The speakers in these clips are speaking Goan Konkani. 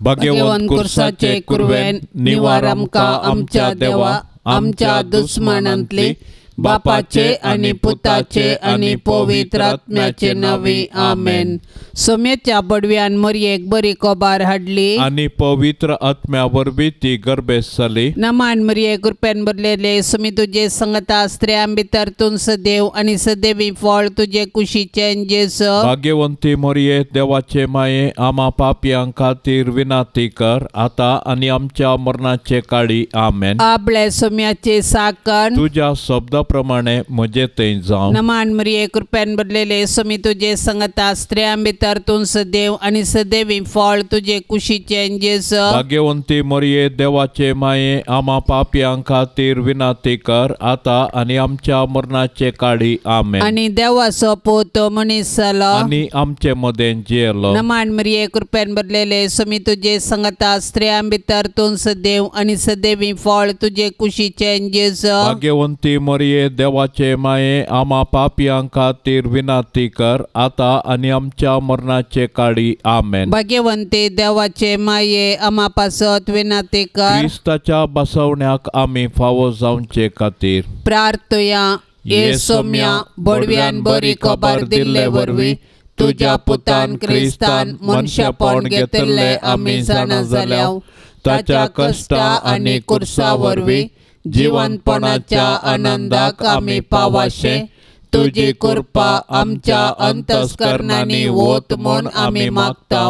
भाग्यवंत कुर्साचे कुरवेन निवार आमकां आमच्या देवा आमच्या दुस्मानांतली बापाचे आनी पुताचे आनी पवित्र आत्म्याचे नांवी आमेन. सोम्याच्या बडव्यान मरयेक बरी कोबार हाडली आनी पवित्र आत्म्या वरवीं ती गर्भेस्त जाली. नमान मरये कृपेन भरलेले सुमी तुजे संगता स्त्रियां भितर तूं सदैव आनी सदैवी फळ तुजे कुशीचें जेजू. भाग्यवंती मरये देवाचे माये आमा पापयां खातीर विनाती कर आतां आनी आमच्या मरणाचे काळी आमेन. आपले सोम्याचे साकण तुज्या शब्दा प्रमाणे म्हजे थंय जावं. नमान मरये कृपेन भरलेले सुमी तुजे संगता स्त्रियां भितर तूं सदैव आनी सदैवी फळ तुजे कुशीचें जेजू. भाग्यवंती मरये देवाचे माये आमा पापयां खातीर विनाती कर आतां आनी आमच्या मरणाचे काळी आमेन. आनी देवाचो पूत मनीस जालो आनी आमचे मदें जियेलो. नमान मरये कृपेन भरलेले सुमी तुजे संगता स्त्रियां भितर तूं सदैव आनी सदैवी फळ तुजे कुशीचें जेजू. भाग्यवंती मरये देवाचे माये आमा पापयां खातीर विनाती कर आतां आनी आमच्या मरणाचे काळी आमेन. भाग्यवंती देवाचे माये आमा पासत विनाती कर. क्रिस्ताच्या बसवण्याक आमी फावो जावचे खातीर प्रार्थया. ये सोम्या बडव्यान बरी खबर दिल्ले वरवीं तुज्या पुतान क्रिस्तान मनशापण घेतिल्ले आमी जाणा जाल्या. ताच्या कश्टा आनी कुर्सा वरवीं जिवनपणाच्या आनंदाक आमी पावाशे तुजी कृपा आमच्या अंतस्करणांनी वत म्हूण आमी मागता.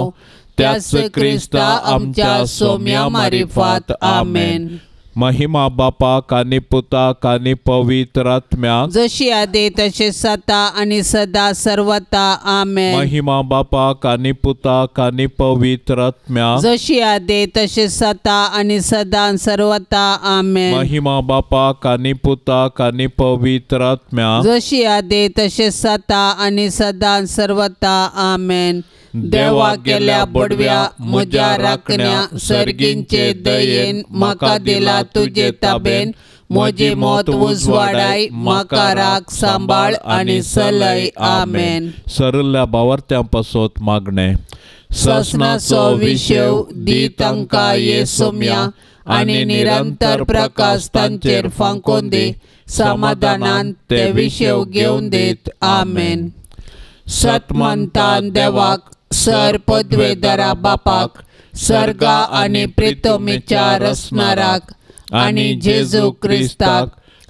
त्याच क्रिस्ता आमच्या सोम्या मारिफात आमेन. महिमा बापाक आनी पुताक आनी पवित्र आत्म्याक जशी आदी तशी सता आनी सदा सर्वता आमेन. महिमा बापाक आनी पुताक आनी पवित्र आत्म्याक जशी आदी तशी सता आनी सदा सर्वता आमेन. महिमा बापाक आनी पुताक आनी पवित्र आत्म्याक जशी आदी तशी सता आनी सदा सर्वता आमेन. देवा गेल्या बडव्या म्हज्या राखण्या सर्गींचे दयेन म्हाका दिला तुजे ताबेन म्हजी मौत उजवाडाय म्हाका राख सांबाळ आनी सलय आमेन. सरल्या बावर्त्यां पासत मागणें. ससनाचो विशेव दी तांकां ये सोम्या आनी निरंतर प्रकाश तांचेर फांकोन दी समाधानान ते विशेव घेवन दीत आमेन. सतमंतान देवाक सर पदवेदारा बापाक सर्गा आनी प्रितोमीच्या रसणाराक आनी जेजू क्रिस्ताक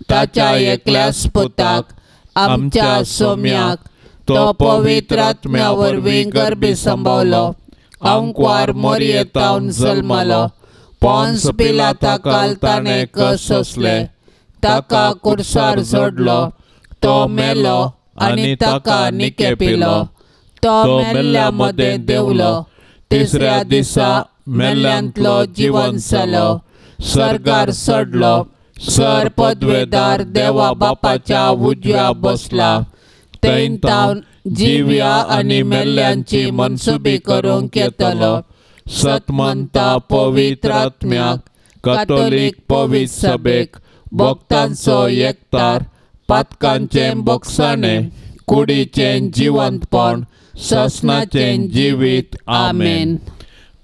ताच्या एकल्याच पुताक आमच्या सोम्याक तो पवित्र आत्म्या वरवीं गर्भी संभवलो अंकवार मोरयेतावन जल्मलो पोन्स पिलाता काल ताणें कस सोंसले ताका कुर्सार जोडलो तो मेलो आनी ताका निके पिलो तो मेल्ल्या मदें देंवलो तिसऱ्या दिसा मेल्ल्यांतलो जिवन जालो सर्गार चडलो सर पदवेदार देवा बापाच्या उजव्या बसला थंय तावन जिव्या आनी मेल्ल्यांची मनसुबी करूंक येतलो. सतमंता पवित्र आत्म्याक कॅथोलीक पवित्र सभेक भक्तांचो एकतार पातकांचें बोगसाणें कुडीचें जिवंतपण ससनाचें जिवीत आमेन.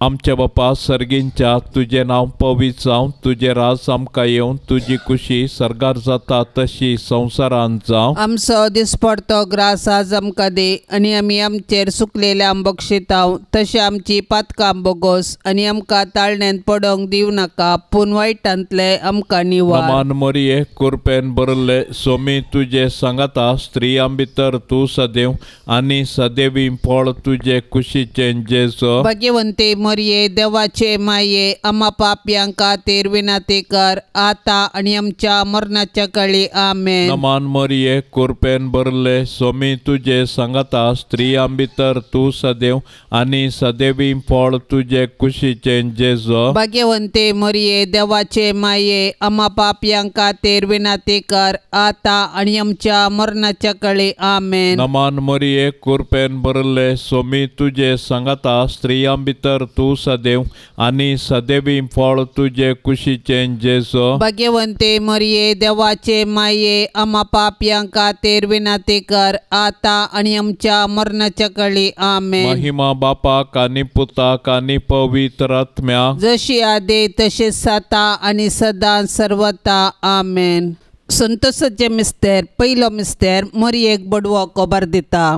आमच्या बापा सर्गींच्या तुजें नांव पवित्र जावं तुजें राज आमकां येवं तुजी कुशी सर्गार जाता तशी संवसारांत जावं. आमचो दिसपडतो ग्रास आज आमकां दी आनी आमी आमचेर सुकलेल्या बक्षिताव तशें आमची पातकां बोगोस आनी आमकां ताळण्यांत पडोंक दिवं नाका पूण वायटांतले आमकां निवार. नमान मरये कुरपेन भरले सोमी तुजे सांगाता स्त्रियां भितर तूं सदैव आनी सदैवी फळ तुजे कुशीचें जेजू. भाग्यवंती मरये देवाचे माये आमा पापयां खातीर विनाती कर आतां आनी आमच्या मरणाच्या काळी आमेन. नमान मरये कुरपेन भरले सोमी तुजे सांगाता स्त्रियां भितर तूं सदैव आनी सदैवी फळ तुजे कुशीचें जेजू. भाग्यवंती मरये देवाचे माये आमा पापयां खातीर विनाती कर आतां आनी आमच्या मरणाच्या काळी आमेन. नमान मरये कुरपेन भरले सोमी तुजे सांगाता स्त्रियां भितर तूं सदैव आनी सदैवी फळ तुजे कुशीचें जेजू। भाग्यवंते मरिये देवाचे माये आमा पापयां खातीर विनंती कर आतां आनी आमच्या मरणाच्या कळी। आमेन। महिमा बापाक आनी पुताक आनी पवित्र आत्म्याक, जशी आदी तशी सता आनी सदां सर्वता। आमेन। संतोषाचे मिस्तेर पयलो मिस्तेर मरियेक बडवो खबर दिता।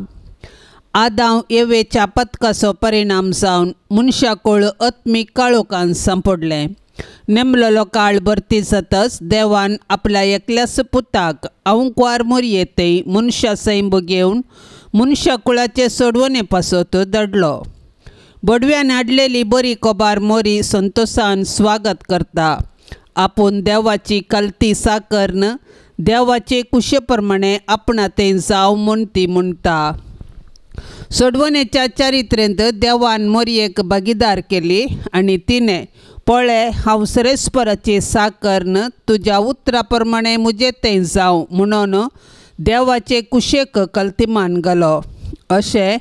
आदांव येवेच्या पथकाचो परिणाम जावन मनशाकूळ आत्मीक काळोखान सांपडलें। नेमलेलो काळ भरती जातच देवान आपल्या एकल्याच पुताक अवंकवार मोरये थंय मनशा सैंब घेवन मनशाकुळाचे सोडवणे पासत धाडलो। बडव्यान हाडलेली बरी खबर मोरी संतोषान स्वागत करता। आपूण देवाची कलती साकर्न देवाचे कुशे प्रमाणे आपणा तें जावं म्हूण ती म्हणटा। सोडवणेच्या चारित्रेंत देवान मोरयेक भागीदार केली आनी तिणें पळय हांव सरेस्पराची साकर्न तुज्या उतरा प्रमाणे म्हजें तें जावं म्हणून देवाचे कुशेक कलतिमान घालो। अशें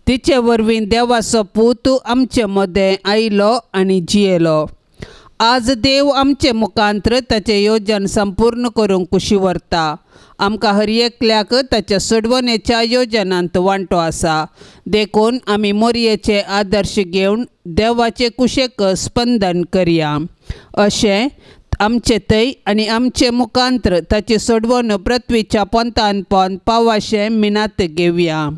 तिचे वरवीं देवाचो पूत आमचे मदें आयलो आनी जियेलो। आज देव आमचे मुखांत्र ताचें योजन संपूर्ण करूंक कुशी व्हरता। आमकां हर एकल्याक ताच्या सोडवणेच्या योजनांत वांटो आसा, देखून आमी मोरयेचे आदर्श घेवन देवाचे कुशेक स्पंदन करया। अशें आमचे थंय आनी आमचे मुखांत्र ताची सोडवण पृथ्वीच्या पोंतान पोंत पावाशें मिनात घेवया।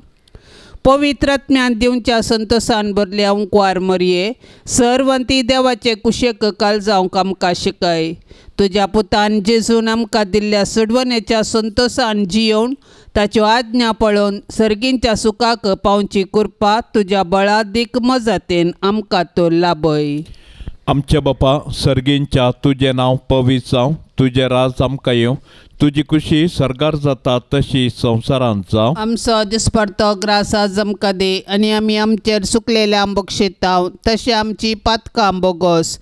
पवित्र आत्म्यान दिवच्या संतोषान भरल्या अंकवार मरये सर्वंती देवाचे कुशेक काल जावंक आमकां शिकय। तुज्या पुतान जेजून आमकां दिल्ल्या सोडवणेच्या संतोषान जियोवन ताच्यो आज्ञा पळोवन सर्गींच्या सुखाक पावची कृपा तुज्या बळादीक मजतीन आमकां तो लाभय। आमच्या बापा सर्गींच्या तुजें नांव पवित्र जावं, तुजें राज आमकां येवं, तुजी कुशी सर्गार जाता तशी संवसारांत जावं। आमचो दिसपडतो ग्रास आज आमकां दी आनी आमी आमचेर सुकलेल्या बक्षिताव तशें आमची पातकां बोगोस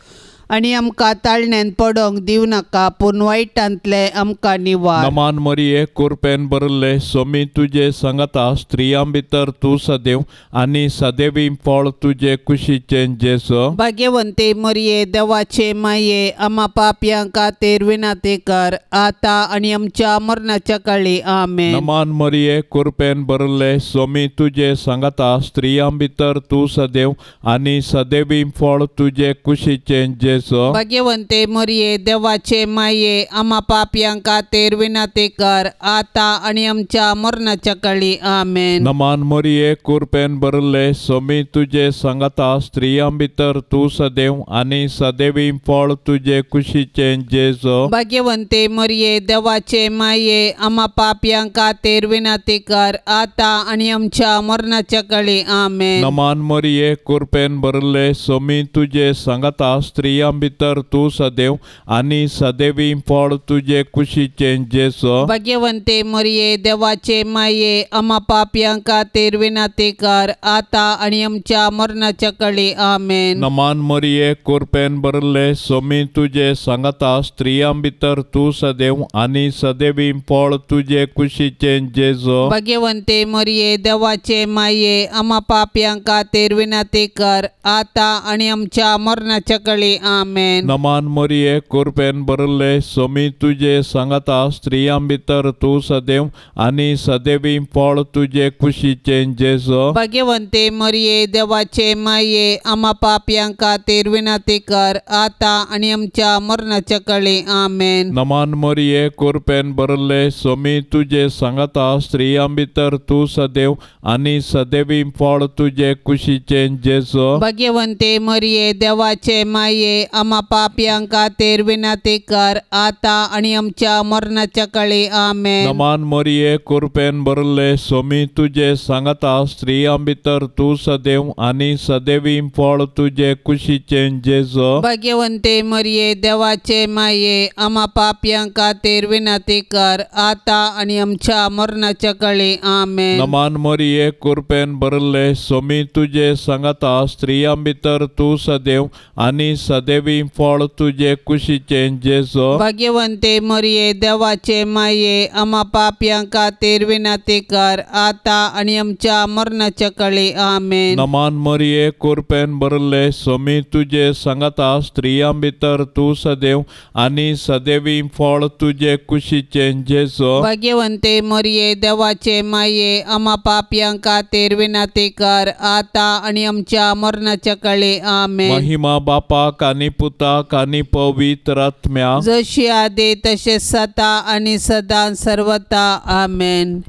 आनी आमकां ताळण्यान पडोंक दिवं नाका पूण वायटांतलें आमकां निवार। नमान मरिये कुरपेन भरिल्ले सोमी तुजे सांगाता, स्त्रियां भितर तूं सदैव आनी सदैवी फळ तुजे कुशीचें जेजू। भाग्यवंती मरिये देवाचे माये आमा पापयां खातीर विनंती कर आतां आनी आमच्या मरणाच्या काळी। आमेन। नमान मरिये कुरपेन भरिल्ले सोमी तुजे सांगाता, स्त्रियां भितर तूं सदैव आनी सदैवी फळ तुजे कुशीचें जेजू। भाग्यवंते मरिये देवाचे माये आमा पापयां खातीर विनंती कर आतां आनी आमच्या मरणाच्या काळी। आमेन। नमान मरिये कुरपेन भरिल्ले सोमी तुजे सांगाता, स्त्रियां भितर तूं सदैव आनी सदैवी फळ तुजे कुशीचें जेजू। भाग्यवंते मरिये देवाचे माये आमा पापयां खातीर विनंती कर आतां आनी आमच्या मरणाच्या काळी। आमेन। नमान मरिये कुरपेन भरिल्ले सोमी तुजे सांगाता, स्त्रियां भितर तूं सदैव आनी सदैवी फळ तुजे कुशीचें जेजू। भाग्यवंते मरिये देवाचे माये आमा पापयां खातीर विनंती कर आतां आनी आमच्या मरणाच्या काळी। आमेन। नमान मरिये कुरपेन भरिल्ले सोमी तुजे सांगाता, स्त्रियां भितर तूं सदैव आनी सदैवी फळ तुजे कुशीचें जेजू। भाग्यवंते मरिये देवाचे माये आमा पापयां खातीर विनंती कर आतां आनी आमच्या मरणाच्या काळी। आमेन। नमान मरिये कुरपेन भरिल्ले सोमी तुजे सांगाता, स्त्रियां भितर तूं सदैव आनी सदैवी फळ तुजे कुशीचें जेजू। भाग्यवंते मरिये देवाचे माये आमा पापयां खातीर विनंती कर आतां आनी आमच्या मरणाच्या काळी। आमेन। नमान मरिये कुरपेन भरिल्ले सोमी तुजे सांगाता, स्त्रियां भितर तूं सदैव आनी सदैवी फळ तुजे कुशीचें जेजू। भाग्यवंते मरिये देवाचे माये आमा पापयां खातीर विनंती कर आतां आनी आमच्या मरणाच्या काळी। आमेन। नमान मरिये कुरपेन भरिल्ले सोमी तुजे सांगाता, स्त्रियां भितर तूं सदैव आनी सदैवी फळ तुजे कुशीचें जेजू। भाग्यवंते मरिये देवाचे माये आमा पापयां खातीर विनंती कर आतां आनी आमच्या मरणाच्या काळी। आमेन। नमान मरिये कुरपेन भरिल्ले सोमी तुजे सांगाता, स्त्रियां भितर तूं सदैव आनी सदैवी सदैवी फळ तुजे कुशीचें जेजू। भाग्यवंते मरिये देवाचे माये आमा पापयां खातीर विनंती कर आता आनी आमच्या मरणाच्या काळी आमेन। नमान मरिये कृपेन भरले स्वामी तुजे सांगाता स्त्रियां भितर तूं सदैव आनी सदैवी फळ तुजे कुशीचें जेजू। भाग्यवंते मरिये देवाचे माये आमा पापयां खातीर विनंती कर आता आनी आमच्या मरणाच्या काळी आमेन। महिमा बापाक आनी पुताक आनी पवित्र आत्म्याक जशी आदी तशें सदा आनी सदां सर्वता आमेन।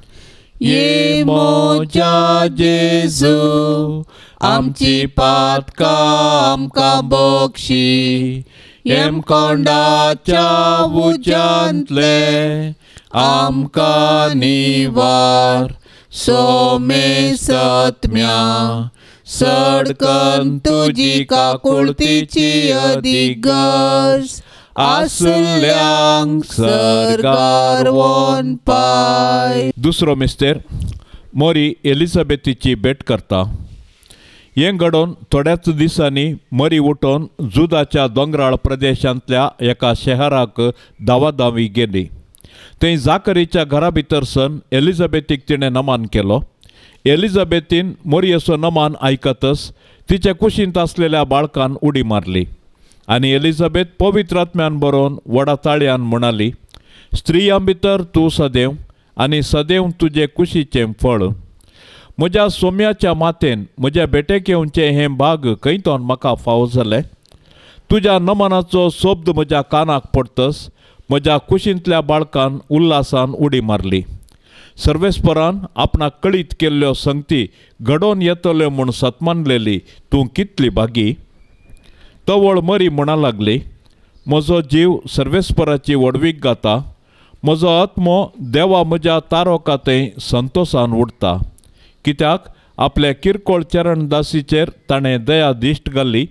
ये म्हज्या जेजू आमची पातकां आमकां बक्षी हेमकोंडाच्या उज्यांतले आमकां निवार सोमे सत्म्या सडकन तुजी काकुळतीची अदीक गरज आसल्यांक सर्गार वोन पाय। दुसरो मिस्तेर मोरी एलिझाबेथीची भेट करता। हें घडोवन थोड्याच दिसांनी मरी उठोवन जुदाच्या दोंगराळ प्रदेशांतल्या एका शहराक धांवाधांवी गेली। थंय जाकरीच्या घरा भितर सन एलिझाबेथीक तिणें नमान केलो। एलिझाबेथीन मोरयेचो नमान आयकतच तिच्या कुशींत आसलेल्या बाळकान उडी मारली आनी एलिझाबेथ पवित्र आत्म्यान बरोवन व्हडा ताळयान म्हणाली, स्त्रियां भितर तूं सदैव आनी सदैव तुजे कुशीचें फळ। म्हज्या सोम्याच्या मातेन म्हज्या भेटेक येवचें हें भाग खंयतोन म्हाका फावो जालें। तुज्या नमनाचो शब्द म्हज्या कानाक पडतच म्हज्या कुशींतल्या बाळकान उल्हासान उडी मारली। सर्वेस्परान आपणाक कळीत केल्ल्यो संगती घडोवन येतल्यो म्हूण सतमानलेली तूं कितली भागी। तवळ मरी म्हणा लागली, म्हजो जीव सर्वेस्पराची व्हडवीक गाता, म्हजो आत्मो देवा म्हज्या तारोका थंय संतोसान उडटा, कित्याक आपल्या किरकोळ चरणदासीचेर ताणें दया दिश्ट घाली।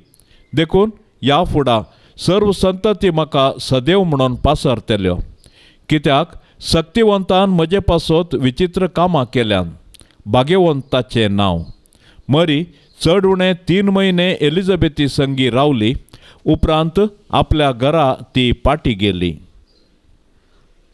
देखून ह्या फुडा सर्व संतती म्हाका सदैव म्हणून पासरतल्यो, कित्याक सक्तिवंतान म्हजे पासत विचित्र कामां केल्यान। भाग्यवंत ताचें नांव। मरी चड उणें 3 म्हयने एलिझाबेथी संगी रावली। उपरांत आपल्या घरा ती पाटी गेली।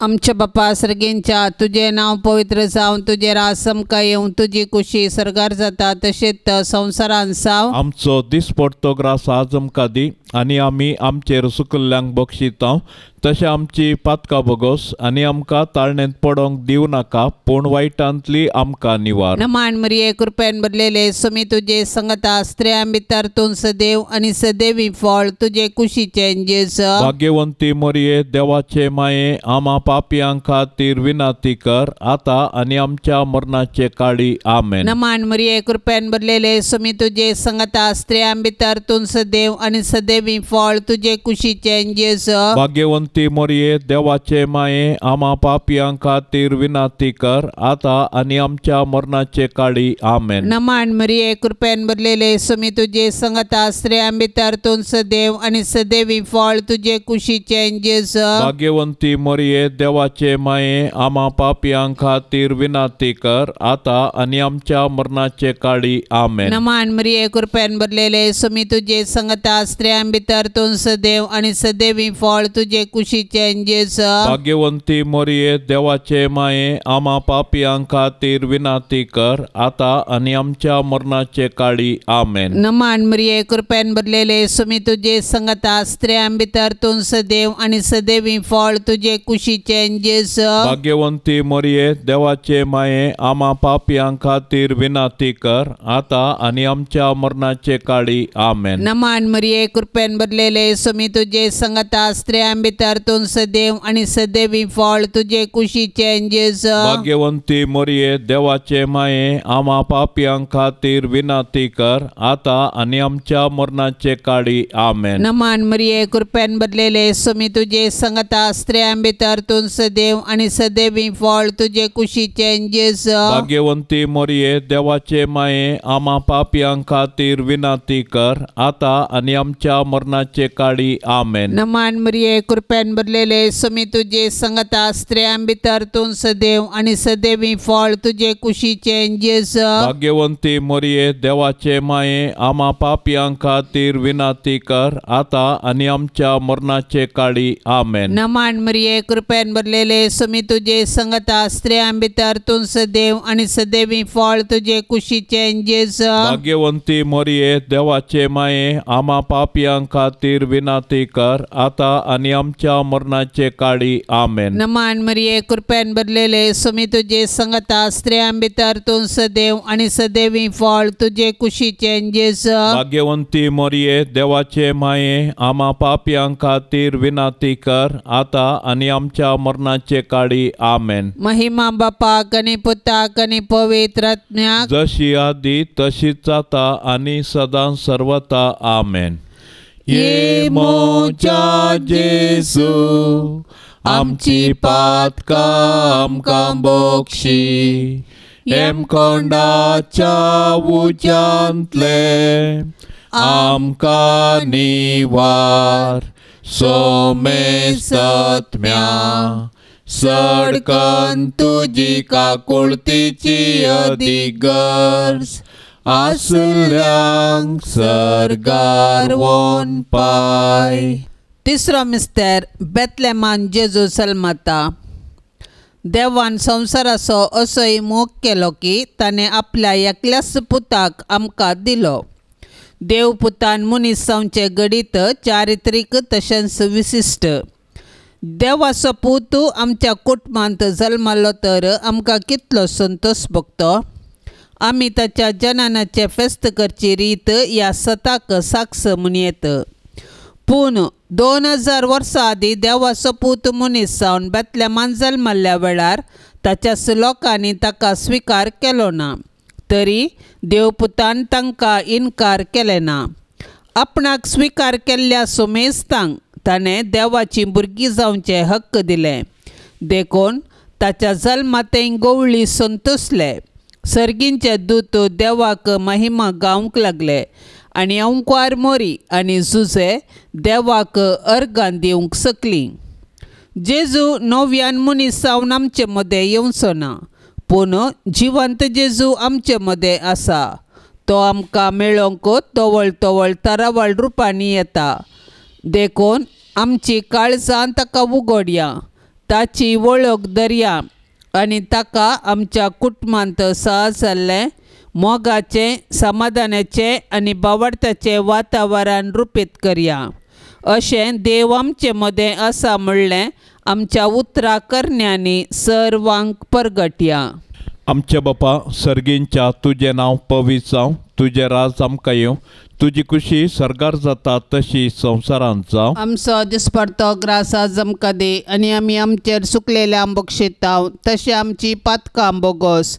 आमच्या बापा सर्गेंच्या तुजें नांव पवित्र जावं, तुजें राज आमकां येवं, तुजी कुशी सर्गार जाता तशेंच संवसारान जावं। आमचो दिसपडतो ग्रास आज आमकां दी आनी आमी आमचेर सुकल्ल्यांक बक्षिता तशें आमची पातकां भोगोस आनी आमकां ताळणेंत पडोंक दिवं नाका, पूण वायटांतली आमकां निवार। नमान मरिये कृपेन भरलेले स्वामी तुजे संगता स्त्रियां भितर तूं सदैव आनी सदैवी फळ तुजे कुशीचें जेजू। भाग्यवंती मरिये देवाचे माये आमा पापयां खातीर विनंती कर आता आनी आमच्या मरणाचे काळी आमेन। नमान मरिये कृपेन भरलेले स्वामी तुजे संगता स्त्रियां भितर तूं सदैव आनी सदैवी फळ तुजे कुशीचें जेजू। भाग्यवंती मरिये देवाचे माये आमा पापयां खातीर विनंती कर आता आनी आमच्या मरणाचे काळी आमेन। नमान मरिये कृपेन भरलेले स्वामी तुजे संगता स्त्रियां भितर तूं सदैव आनी सदैवी फळ तुजे कुशीचें जेजू। भाग्यवंती मरिये देवाचे माये आमा पापयां खातीर विनंती कर आता आनी आमच्या मरणाचे काळी आमेन। नमान मरिये कृपेन भरलेले स्वामी तुजे संगता स्त्रियां भितर तूं सदैव आनी सदैवी फळ तुजे कुशीचें जेजू। भाग्यवंती मरिये देवाचे माये आमा पापयां खातीर विनंती कर आता आनी आमच्या मरणाचे काळी आमेन। नमान मरिये कृपेन भरलेले स्वामी तुजे संगता स्त्रियां भितर तूं सदैव आनी सदैवी फळ तुजे कुशीचें जेजू। भाग्यवंती मरिये देवाचे माये आमा पापयां खातीर विनंती कर आता आनी आमच्या मरणाचे काळी आमेन। नमान मरिये कृपेन भरलेले स्वामी तुजे संगता स्त्रियां भितर तूं सदैव आनी सदैवी फळ तुजे कुशीचें जेजू। भाग्यवंती मरिये देवाचे माये आमा पापयां खातीर विनंती कर आता आनी आमच्या मरणाचे काळी आमेन। नमान मरिये कृपेन भरलेले स्वामी तुजे संगता स्त्रियां भितर तूं तूं सदैव आनी सदैवी फळ तुजे कुशीचें जेजू. भाग्यवंती मरिये देवाचे माये आमा पापयां खातीर विनंती कर आता आनी आमच्या मरणाचे काळी. आमेन. नमान मरिये कृपेन भरलेले स्वामी तुजे संगता स्त्रियां भितर तूं सदैव आनी सदैवी फळ तुजे कुशीचें जेजू. भाग्यवंती मरिये देवाचे माये आमा पापयां खातीर विनंती कर आता आनी आमच्या मरणाचे काळी. आमेन. नमान मरिये कृपेन भरलेले स्वामी तुजे संगता स्त्रियां भितर तूं सदैव आनी सदैवी फळ तुजे कुशीचें जेजू. भाग्यवंती मरिये देवाचे माये आमा पापयां खातीर विनंती कर आता आनी आमच्या मरणाचे काळी. आमेन. नमान मरिये कृपेन भरलेले स्वामी तुजे संगता स्त्रियां भितर तूं सदैव आनी सदैवी फळ तुजे कुशीचें जेजू. भाग्यवंती मरिये देवाचे माये आमा पापयां खातीर विनंती कर आता आनी आमच्या मरणाचे काळी. आमेन. महिमा बापाक आनी पुताक आनी पवित्र आत्म्याक, जशी आदी तशीच आता आनी सदां सर्वता. आमेन. ये मोजा जेजू आमची पातकां आमकां बोक्षी, हेमकोंडाच्या उज्यांतले आमकां निवार, सोमेसत्म्या सडकन तुजी काकुळतीची अधिगर्ज आसल्यांक सर्गार वोन पाय. तिसरो मिस्तेर बेतलेमान जेजू सलमाता. देवान संवसाराचो असोय मोग केलो की ताणें आपल्या एकल्याच पुताक आमकां दिलो. देव पुतान मनीस जावचें घडीत चारित्रीक तशेंच विशिश्ट. देवाचो पूत आमच्या कुटुंबांत जल्मलो तर आमकां कितलो संतोश भोगतो. आमी ताच्या जननाचें फेस्त करची रीत ह्या सताक साक्ष म्हणयेत. पूण 2000 वर्सां आदीं देवाचो पूत मनीस जावन बेतलेमान जल्मल्ल्या वेळार ताच्याच लोकांनी ताका स्विकार केलो ना, तरी देवपुतान तांकां इनकार केले ना. आपणाक स्विकार केल्ल्या सुमेस्तांक ताणें देवाची भुरगीं जावचे हक्क दिले. देखून ताच्या जल्मातें गवळी संतोसले. सर्गींचे दूत देवाक महिमा गावंक लागले आनी अंकवार मोरी आनी जुजे देवाक अर्गां दिवंक शकलीं. जेजू नव्यान मनीस जावन आमचे मदें येवचो ना, पूण जिवंत जेजू आमचे मदें आसा. तो आमकां मेळोवंक तवळ तवळ तरावळ रुपांनी येता. देखून आमची काळजां ताका उगडया, ताची वळख धरया आनी ताका आमच्या कुटुंबांत सहज जाल्लें मोगाचें, समाधानाचें आनी बावडताचें वातावरण रुपीत करया. अशें देव आमचे मदें आसा म्हणलें आमच्या उतरा करण्यांनी सर्वांक परगटया. आमच्या बापा सर्गींच्या तुजें नांव पवित्र जावं, तुजें राज आमकां येवं, तुजी खुशी सर्गार जाता तशी संवसारांत जावं. आमचो दिसपडतो ग्रास आज आमकां दी आनी आमी आमचेर सुकलेल्या बक्षिताव तशें आमची पातकां बोगोस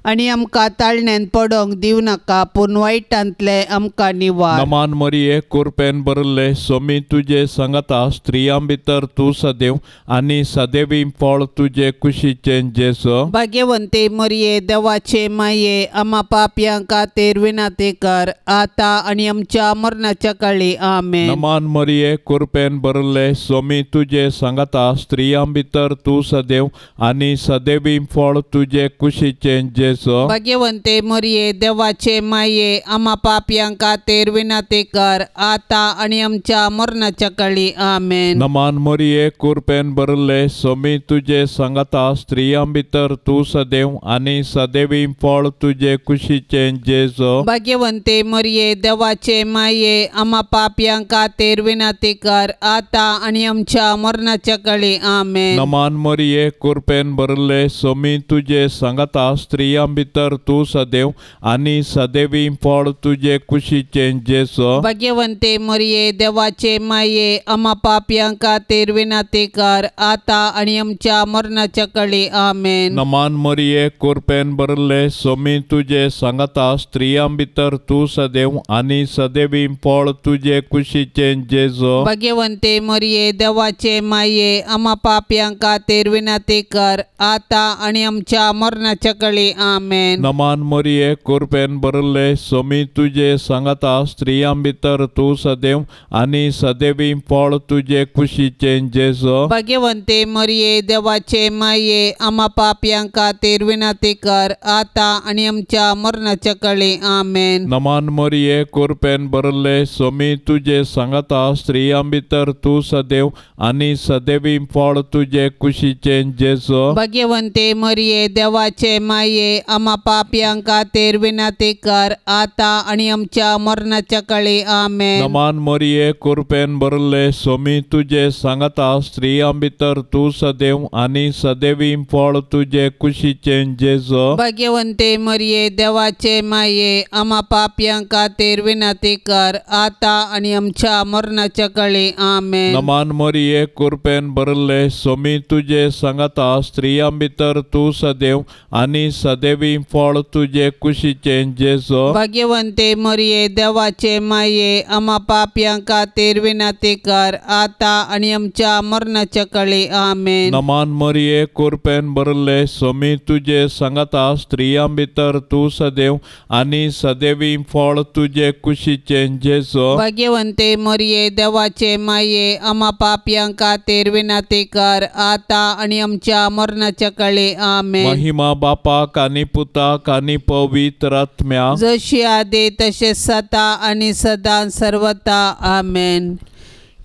आनी आमकां ताळण्यान पडोंक दिवं नाका, पूण वायटांतले आमकां निवार. नमान मरिये कुरपेन भरिल्ले सोमी तुजे संगता, स्त्रियां भितर तूं सदैव आनी सदैवी फळ तुजे कुशीचें जेजू. भाग्यवंती मरिये देवाचे माये आमा पापयां खातीर विनंती कर आता आनी आमच्या मरणाच्या काळी. आमेन. नमान मरिये कुरपेन भरिल्ले सोमी तुजे संगता, स्त्रियां भितर तूं सदैव आनी सदैवी फळ तुजे कुशीचें जेजू. भाग्यवंते मरिये देवाचे माये आमा पापयां खातीर विनंती कर आता आनी आमच्या मरणाच्या काळी. आमेन. नमान मरिये कुरपेन भरिल्ले सोमी तुजे संगता, स्त्रियां भितर तूं सदैव आनी सदैवी फळ तुजे कुशीचें जेजू. भाग्यवंते मरिये देवाचे माये आमा पापयां खातीर विनंती कर आता आनी आमच्या मरणाच्या काळी. आमेन. नमान मरिये कुरपेन भरिल्ले सोमी तुजे संगता, स्त्रियां स्त्रियां भितर तूं सदैव आनी सदैवी फळ तुजे कुशीचें जेजू। भाग्यवंते मरिये देवाचे माये आमा पापयां खातीर विनंती कर आता आनी आमच्या मरणाच्या कळी। आमेन। नमान मरिये कृपेन भरले स्वामी तुजे सांगाता स्त्रियां भितर तूं सदैव आनी सदैवी फळ तुजे कुशीचें जेजू। भाग्यवंते मरिये देवाचे माये आमा पापयां खातीर विनंती कर आता आनी आमच्या मरणाच्या कळी। आमेन। नमान मरिये कृपेन भरले स्वामी तुजे सांगाता स्त्रियां भितर तूं सदैव आनी सदैवी फळ तुजे कुशीचें जेजू। भाग्यवंते मरिये देवाचे माये आमा पापयां खातीर विनंती कर आता आनी आमच्या मरणाच्या कळी। आमेन। नमान मरिये कृपेन भरले स्वामी तुजे सांगाता स्त्रियां भितर तूं सदैव आनी सदैवी फळ तुजे कुशीचें जेजू। भाग्यवंते मरिये देवाचे माये आमा पापयां खातीर विनंती कर आता आनी आमच्या मरणाच्या कळी। आमेन। नमान मरिये कृपेन भरले स्वामी तुजे सांगाता स्त्रियां भितर तूं सदैव आनी सदैवी फळ तुजे कुशीचें जेजू। भाग्यवंते मरिये देवाचे माये आमा पापयां खातीर विनंती कर आता आनी आमच्या मरणाच्या कळी। आमेन। नमान मरिये कृपेन भरले स्वामी तुजे सांगाता स्त्रियां भितर तूं सदैव आनी सदैवी फळ तुजे कुशीचें जेजू। भाग्यवंते मरिये देवाचे माये आमा पापयां खातीर विनंती कर आता आनी आमच्या मरणाच्या कळी। आमेन। नमान मरिये कृपेन भरले स्वामी तुजे सांगाता स्त्रियां भितर तूं सदैव आनी सदैवी फळ तुजे कुशीचें जेजू। भाग्यवंते मरिये देवाचे माये आमा पापयां खातीर विनंती कर आता आनी आमच्या मरणाच्या कळी। आमेन। महिमा बापाक आनी पुताक आनी पवित्र आत्म्याक, जशी आदी तशें सदा आनी सदां सर्वता। आमेन।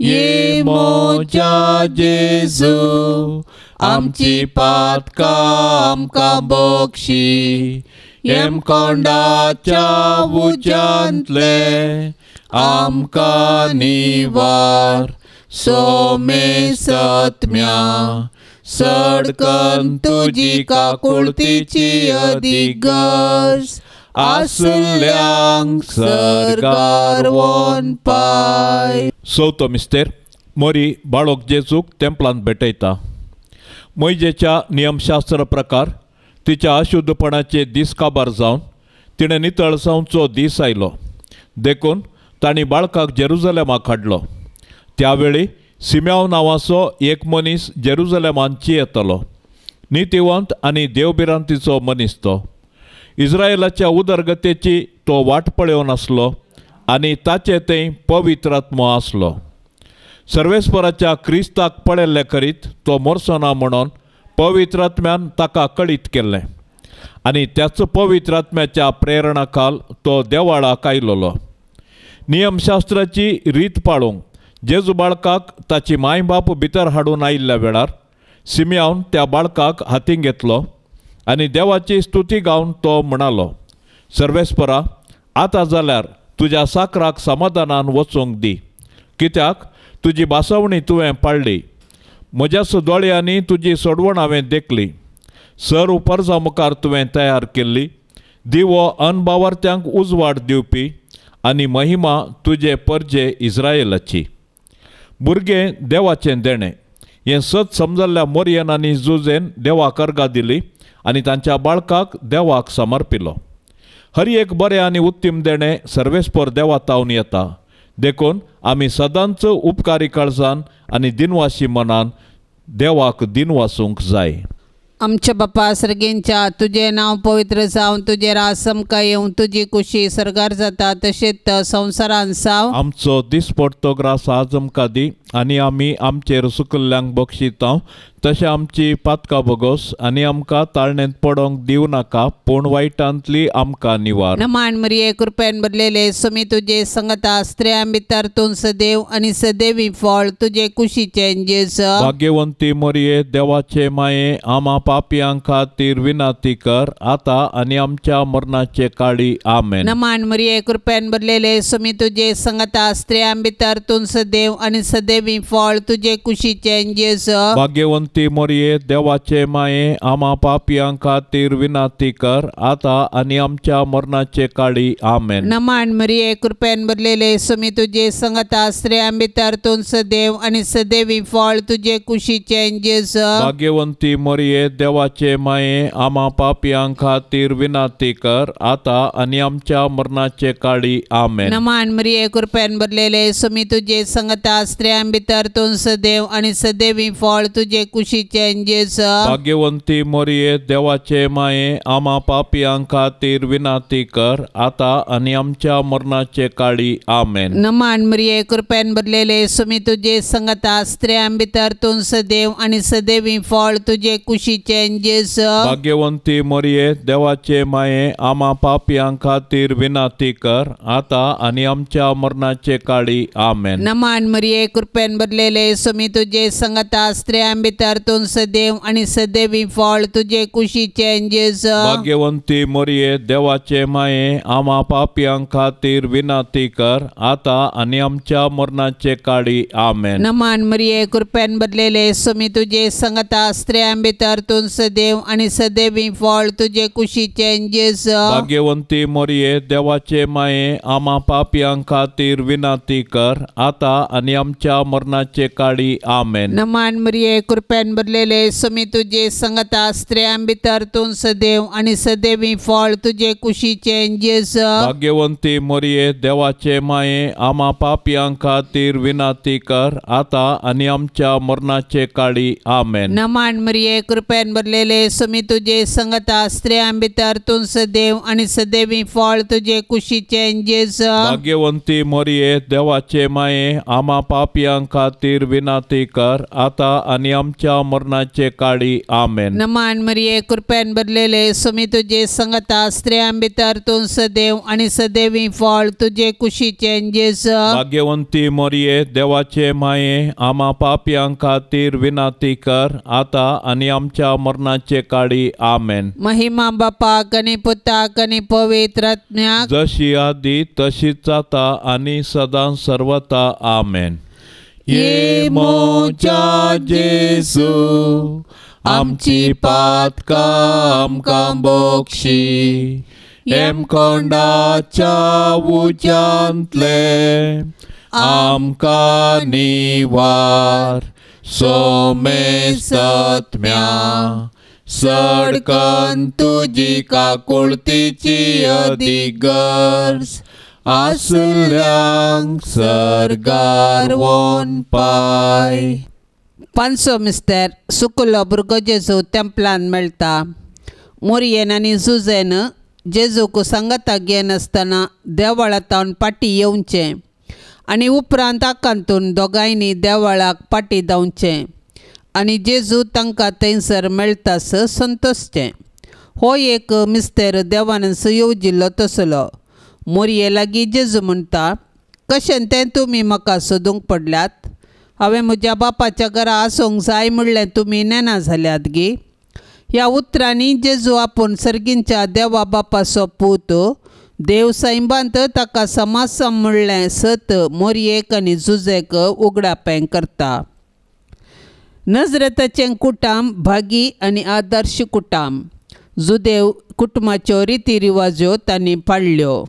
ये म्हज्या जेजू आमची पातकां आमकां बक्षी, हेमकोंडाच्या उज्यांतले आमकां निवार, सोमे सत्म्या सडकन तुजी काकुळतीची अदीक गरज आसल्यांक सरकार वन पाय। चवथो मिस्तेर मोरी बाळोक जेजूक तेंपलांत भेटयता। मोयजेच्या नियमशास्त्र प्रकार तिच्या अशुद्धपणाचे दीस काबार जावन तिणें नितळ जावचो दीस आयलो, देखून तांणी बाळकाक जेरुजलेमाक हाडलो। त्यावेळी सिम्याव नांवाचो एक मनीस जेरुजलेमांत येतलो, नितिवंत आनी देवभिरांतीचो मनीस तो। इस्रायलाच्या उदरगतेची तो वाट पळोवन आसलो आनी ताचे थंय पवित्र आत्मो आसलो। सर्वेस्पराच्या क्रिस्ताक पळयल्ले करीत तो मोरसो ना म्हणून पवित्र आत्म्यान ताका कळीत केल्लें आनी त्याच पवित्र आत्म्याच्या प्रेरणा खाल तो देवाळाक आयलोलो। नियमशास्त्राची रीत पाळूंक जेजू बाळकाक ताची माय बाप भितर हाडून आयिल्ल्या वेळार सिम्यावन त्या बाळकाक हातीन घेतलो आनी देवाची स्तुती गावन तो म्हणालो, सर्वेस्परा आतां जाल्यार तुज्या साकराक समाधानान वचूंक दी, कित्याक तुजी भासवणी तुवें पाळ्ळी, म्हज्या दोळ्यांनी तुजी सोडवण हांवें देखली, सर उपरजा मुखार तुवें तयार केल्ली दिवो अनबावार्थ्यांक उजवाड दिवपी आनी महिमा तुजे परजे इस्रायलाची। भुरगें देवाचें देणें हें सत समजल्ल्या मोरयन आनी जुजेन देवाक अर्गां दिली आनी तांच्या बाळकाक देवाक समर्पिलो। हर एक बरें आनी उत्तम देणें सर्वेस्पर देवा तावन येता, देखून आमी सदांच उपकारी काळजान आनी दिनवाशी मनान देवाक दिनवासूंक जाय। आमच्या बापा सर्गेंच्या तुजें नांव पवित्र जावं, तुजें राज आमकां येवं, तुजी कुशी सर्गार जाता तशेंच संवसारान जावं। आमचो दिसपडतो ग्रास आज आमकां दी आनी आमी आमचेर सुकल्ल्यांक बक्षिता तशें आमची पातकां भोगोस आनी आमकां ताळणेंत पडोंक दिवं नाका, पूण वायटांतली आमकां निवार। नमान मरिये कृपेन भरलेले स्वामी तुजे संगता, स्त्रियां भितर तूं सदैव आनी सदैवी फळ तुजे कुशीचें जेजू। भाग्यवंती मरिये देवाचे माये आमा पापयां खातीर विनंती कर आतां आनी आमच्या मरणाचे काळी। आमेन। नमान मरिये कृपेन भरलेले स्वामी तुजे संगता, स्त्रियां भितर तूं सदैव आनी सदैवी फळ तुजे कुशीचें जेजू। भाग्यवंती भाग्यवंती मोरये देवाचे माये आमा पापयां खातीर विनाती कर आतां आनी आमच्या मरणाचे काळी आमेन. नमन मरिये कृपेन भरलेले सुमी तुजे संगता स्त्रियां भितर तूं सदैव आनी सदैवी फळ तुजे कुशीचें जेजू. भाग्यवंती मोरये देवाचे माये आमा पापयां खातीर विनाती कर आतां आनी आमच्या मरणाचे काळी आमेन. नमन मरिये कृपेन भरलेले सुमी तुजे संगता स्त्रियां भितर तूं सदैव आनी सदैवी फळ तुजे कुशीचें जेजू. भाग्यवंती मोरये देवाचे माये आमा पापयां खातीर विनाती कर आतां आनी आमच्या मरणाचे काळी आमेन. नमन मरिये कृपेन भरलेले सुमी तुजे संगता स्त्रियां भितर तूं सदैव आनी सदैवी फळ तुजे कुशीचें जेजू. भाग्यवंती मोरये देवाचे माये आमा पापयां खातीर विनाती कर आतां आनी आमच्या मरणाचे काळी आमेन. नमन मरिये कृपेन भरलेले सुमी तुजे संगता स्त्रियां भितर तूं सदैव आनी सदैवी फळ तुजे कुशीचें जेजू. भाग्यवंती मोरये देवाचे माये आमा पापयां खातीर विनाती कर आतां आनी आमच्या मरणाचे काळी आमेन. नमन मरिये कृपेन भरलेले सुमी तुजे संगता स्त्रियां भितर तूं सदैव आनी सदैवी फळ तुजे कुशीचें जेजू. भाग्यवंती मोरये देवाचे माये आमा पापयां खातीर विनाती कर आतां आनी आमच्या मरणाचे काळी आमेन. नमन मरिये कृपेन भरलेले सुमी तुजे संगता स्त्रियां भितर तूं सदैव आनी सदैवी फळ तुजे कुशीचें जेजू. भाग्यवंती मोरये देवाचे माये आमा पापयां खातीर विनाती कर आतां आनी आमच्या मरणाचे काळी आमेन. नमन मरिये कृपेन भरलेले सुमी तुजे संगता स्त्रियां भितर तूं सदैव आनी सदैवी फळ तुजे कुशीचें जेजू. भाग्यवंती मोरये देवाचे माये आमा पापयां खातीर विनाती कर आतां आनी आमच्या मरणाचे काळी आमेन. नमन मरिये कृपेन भरलेले सुमी तुजे संगता स्त्रियां भितर तूं सदैव आनी सदैवी फळ तुजे कुशीचें जेजू. भाग्यवंती मोरये देवाचे माये आमा पापयां खातीर विनाती कर आतां आनी आमच्या मरणाचे काळी आमेन. महिमा बापाक आनी पुताक आनी पवित्र आत्म्याक, जशी आदी तशीच आतां आनी सदां सर्वता आमेन. ये मोजा जेजू आमची पातकां आमकां बोक्षी हेमकोंडाच्या उज्यांतले आमकां निवार सोमेसत्म्या सडकन तुजी काकुळतीची अधिगर्ज आसल्यांक सर्गार वोन पाय. पांचसो मिस्तर सुकुलो भुरगो जेजू तेंपलान मेळटा. मोरयेन आनी जुजेन जेजूक सांगाता घेनासतना देवळांतावन पाटी येवचें आनी उपरांत आकांतून दोगांयनी देवळाक पाटी धांवचें आनी जेजू तांकां थंयसर मेळटास संतोशचें. हो एक मिस्तेर देवानस येवजिल्लो तसलो. मोरये लागीं जेजू म्हणटा, कशें तें तुमी म्हाका सोदूंक पडल्यात? हांवें म्हज्या बापाच्या घरा आसूंक जाय म्हणलें तुमी नेना जाल्यात गी? ह्या उतरांनी जेजू आपूण सर्गींच्या देवा बापाचो पूत देव सैंबांत ताका समासम म्हणलें सत मोरयेक आनी जुजेक उगडापें करता. नजरेताचें कुटाम भागी आनी आदर्श कुटाम. जुदेव कुटुंबाच्यो रिती रिवाज्यो तांणी पाळ्ळ्यो.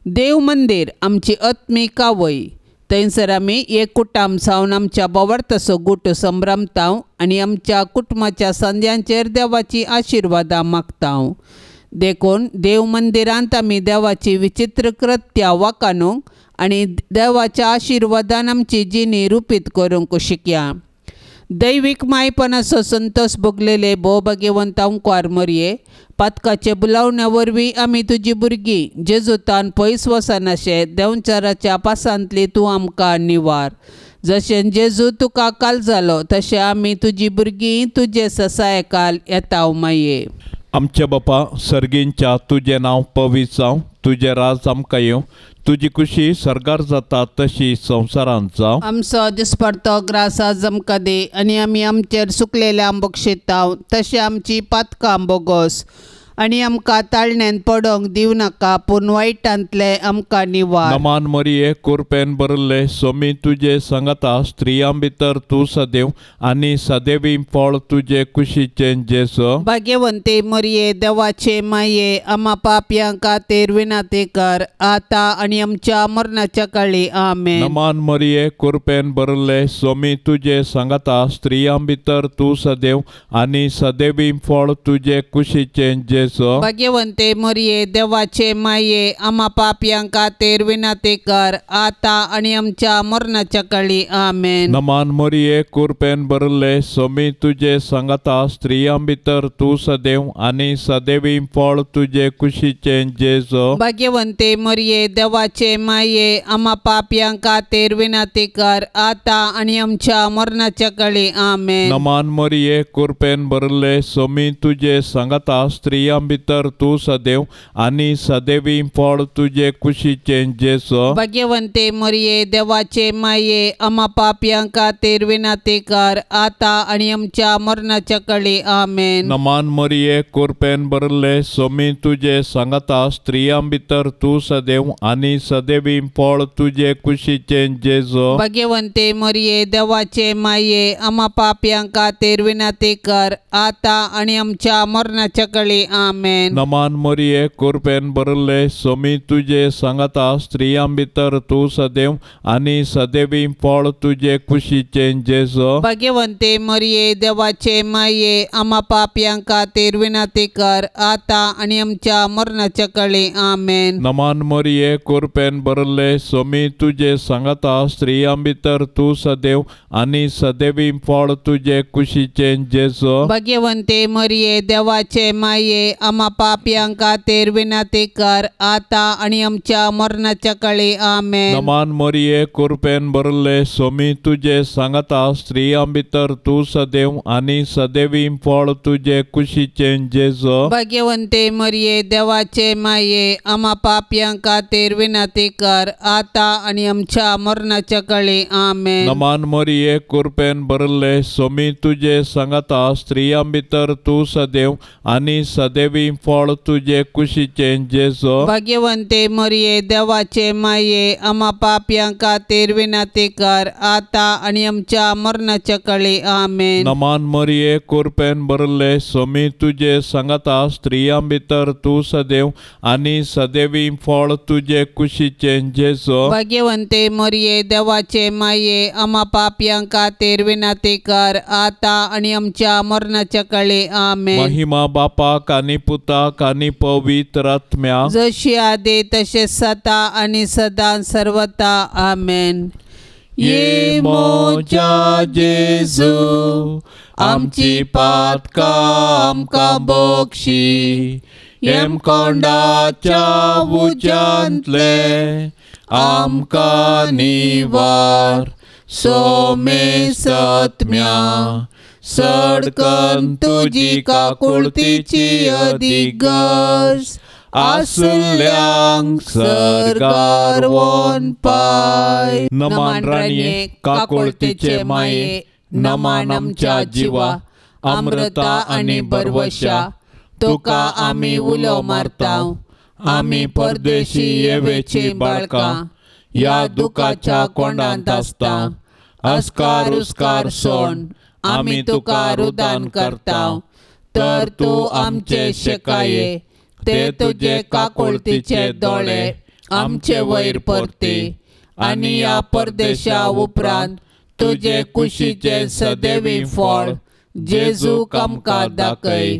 देव मंदीर आमची आत्मीक आवय. थंयसर आमी एक कुटाम जावन आमच्या बोवार्थाचो गुट संभ्रमता आनी आमच्या कुटुंबाच्या सांद्यांचेर देवाची आशिर्वादां मागता. देखून देव मंदिरांत आमी देवाची विचित्र कृत्या वाखाणूंक आनी देवाच्या आशिर्वादान आमची जिणी रुपीत करूंक शिकया. दैवीक मायपणाचो संतोष भोगलेले भोवभाग्यवंत अंकुर मोरये पातकाचे बुलावण्या वरवीं आमी तुजी भुरगीं जेजूतान पयस वचनाशे देंवचाराच्या पासांतली तूं आमकां निवार. जशें जेजू तुका काल जालो तशें आमी तुजी भुरगीं तुजे ससायकाल येता माये. आमच्या बापा सर्गींच्या तुजें नांव पवित्र जावं, तुजें राज आमकां येवं, तुजी खुशी सर्गार जाता तशी संवसारांत जावं. आमचो दिसपडतो ग्रास आज आमकां दी आनी आमी आमचेर सुकलेल्या बक्षिताव तशें आमची पातकां बोगोस आनी आमकां ताळण्यान पडोंक दिवं नाका पूण वायटांतले आमकां निवार. नमान मरिये कुरपेन भरिल्ले सोमी तुजे सांगाता स्त्रियां भितर तूं सदैव आनी सदैवी फळ तुजे कुशीचें जेजू. भाग्यवंती मरिये देवाचे माये आमा पापयां खातीर विनंती कर आतां आनी आमच्या मरणाच्या काळी. आमेन. नमान मरिये कुरपेन भरिल्ले सोमी तुजे सांगाता स्त्रियां भितर तूं सदैव आनी सदैवी फळ तुजे कुशीचें जेजू. भाग्यवंते मरिये देवाचे माये आमा पापयां खातीर विनंती कर आतां आनी आमच्या मरणाच्या काळी. आमेन. नमान मरिये कुरपेन भरिल्ले सोमी तुजे सांगाता स्त्रियां भितर तूं सदैव आनी सदैवी फळ तुजे कुशीचें जेजू. भाग्यवंते मरिये देवाचे माये आमा पापयां खातीर विनंती कर आतां आनी आमच्या मरणाच्या काळी. आमेन. नमान मरिये कुरपेन भरिल्ले सोमी तुजे सांगाता स्त्रियां भितर तूं सदैव आनी सदैवी फळ तुजे कुशीचें जेजू. भाग्यवंते मरिये देवाचे माये आमा पापयां खातीर विनंती कर आतां आनी आमच्या मरणाच्या काळी. आमेन. नमान मरिये कुरपेन भरिल्ले सोमी तुजे सांगाता स्त्रियां भितर तूं सदैव आनी सदैवी फळ तुजे कुशीचें जेजू. भाग्यवंते मरिये देवाचे माये आमा पापयां खातीर विनंती कर आतां आनी आमच्या मरणाच्या काळी. आमेन. नमान मरिये कुरपेन भरिल्ले सोमी तुजे सांगाता स्त्रियां भितर तूं सदैव आनी सदैवी फळ तुजे कुशीचें जेजू. भाग्यवंते मरिये देवाचे माये आमा पापयां खातीर विनंती कर आतां आनी आमच्या मरणाच्या काळी. आमेन. नमान मरिये कुरपेन भरिल्ले सोमी तुजे सांगाता स्त्रियां भितर तूं सदैव आनी सदैवी फळ तुजे कुशीचें जेजू. भाग्यवंते मरिये देवाचे माये आमा पापयां खातीर विनंती कर आतां आनी आमच्या मरणाच्या काळी. आमेन. नमान मरिये कुरपेन भरिल्ले सोमी तुजे सांगाता स्त्रियां भितर तूं सदैव आनी सदैवी फळ तुजे कुशीचें जेजू. भाग्यवंते मरिये देवाचे माये आमा पापयां खातीर विनंती कर आतां आनी आमच्या मरणाच्या काळी. आमेन. नमान मरिये कुरपेन भरिल्ले सोमी तुजे सांगाता स्त्रियां भितर तूं सदैव आनी सदैवी फळ तुजे कुशीचें जेजू. भाग्यवंते मरिये देवाचे माये आमा पापयां खातीर विनंती कर आतां आनी आमच्या मरणाच्या काळी. आमेन. नमान मरिये कुरपेन भरिल्ले सोमी तुजे सांगाता स्त्रियां भितर तूं सदैव आनी सदैवी फळ तुजे कुशीचें जेजू. भाग्यवंते मरिये देवाचे माये आमा पापयां खातीर विनंती कर आतां आनी आमच्या मरणाच्या काळी. आमेन. महिमा बापाक आनी पुताक आनी पवित्र आत्म्याक, जशी आदी तशें सदा आनी सदां सर्वता. आमेन. ये म्हज्या जेजू आमची पातकां आमकां बक्षी हेमकोंडाच्या उज्यांतले आमकां निवार सोमे सत्म्या सडकन तुजी काकुळतीची अदीक गरज आसल्यांक सर्गार वोन पाय. नमान राणये काकुळतीचे माये नमान आमच्या जिवा अमृता आनी बरवशा तुका आमी उलो मारता. आमी परदेशी येवेची बाळकां ह्या दुखाच्या कोंडांत आसता. अस्कार उस्कार सोण आमी तुका रुदान करता तर तूं आमचे शेकाये ते तुजे काकुळतीचे दोळे आमचे वयर परती आनी ह्या परदेशा उपरांत तुजे कुशीचे सदैवी फळ जेजू आमकां दाखय.